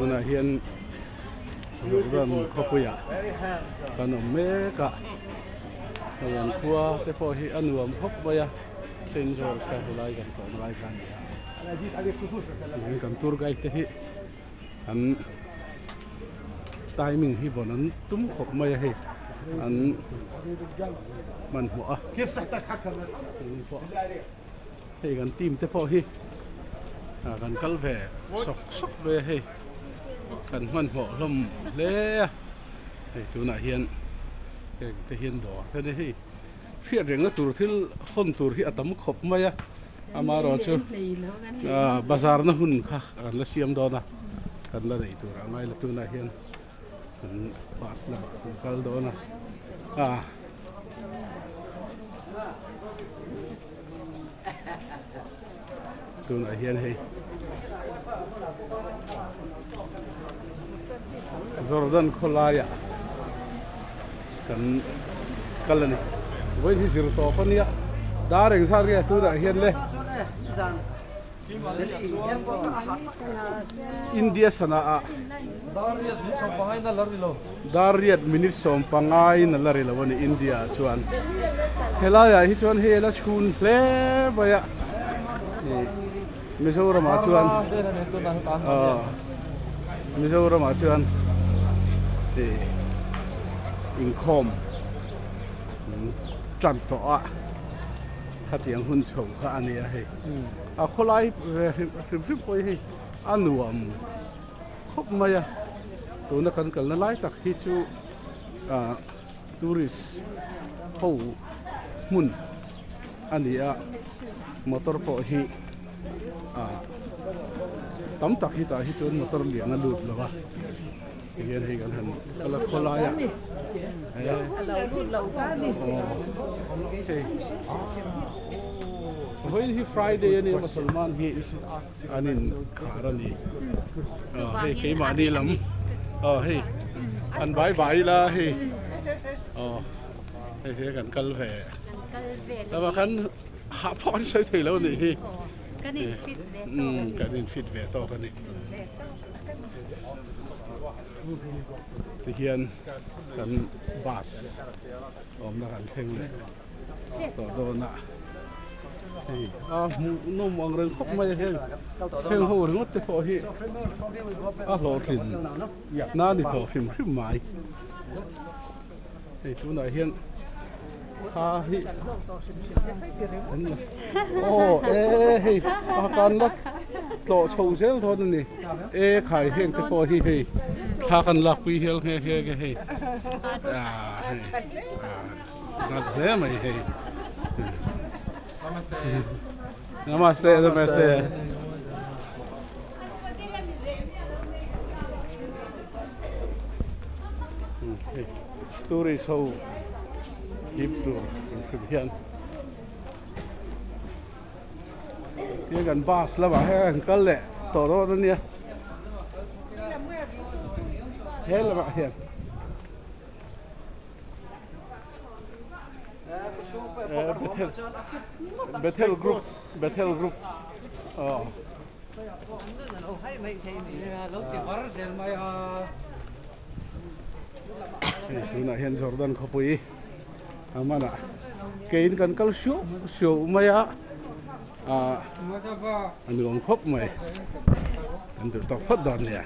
Tunah hian Jordan khawpuiah kan awm mek a, hei an khua te pawh hi a nuam khawp mai a, Saint George kha helai kan tlawm lai kha a ni a, tihian kan tour guide te hi an timing hi vawn an tum khawp mai a hei an hmanhmawh a hei kan team te pawh hi ah kan kal ve sawk sawk ve a hei kan hmanhmawh hlawm hle a hei tunah hian heng te hian dawr te ni hei hriat rengna tur thil hawn tur hi a tam khawp mai a amaherawhchu ah bazar na hun kha kan la siam dawn a kan la neih tur a ngai la tunah hian kan bus lamah kan kal dawn a ah. Tunah hian hei Jordan khawlaiah kan kal a ni. Vawiin hi zir tawp a nia. Dar eng zat nge tunah hian le India sana ah Dar riat minute sawm pangain a la ri lo a ni India ah chuan. Helaiah hi chuan hei a la chhun hle mai a, ih Mizoramah chuan aw Mizoramah chuan ih inkhawm tan tawh a khatiang hun chho kha a ni a hei. A khawlai ve hrim hrim pawh hi hei a nuam. khawp mai a tuna kan kalna lai tak hi chu ah tourist ho hmun a ni a motor pawh hi ah tam tak hi tah hi chuan motor lian a lut lo a tihian hei kan han kal a khawlai ah aw hei vawiin hi friday a nia musalman hi. An in khar a ni aw hei keimahni lam aw hei an vai vai ila hei aw hei he kan kal ve lama kan hah pawh an sawi thei lo a nih hi kan in fit ve tawk a ni kan in fit ve tawk a ni tihian kan bus awmna kan thleng leh. Tawh dawn a hei a hmuh nawm ang reng khawp mai a heng heng ho ringawt te pawh hi a hlawhtlin na a ni tawh hrim hrim mai hei tunah hian kha hi aw e hei a kan la tlawh chho zel dawn a ni e khai heng te pawh hi hei thla kan lakpui hial nghe nghe nghe hei ah hei ah. Ngat hle mai hei. Namaste. Namaste, namaste. Tourist ho hip tur an hrim hian. Tin kan bus lamah hian an kal leh tawh dawn a nia. He lamah hian. Bethel Group Bethel Group aw hei tunah hian Jordan khawpui a hmanah keiin kan kal suau suau mai a ah a nuam khawp mai kan duh tawk phawt dawn nia.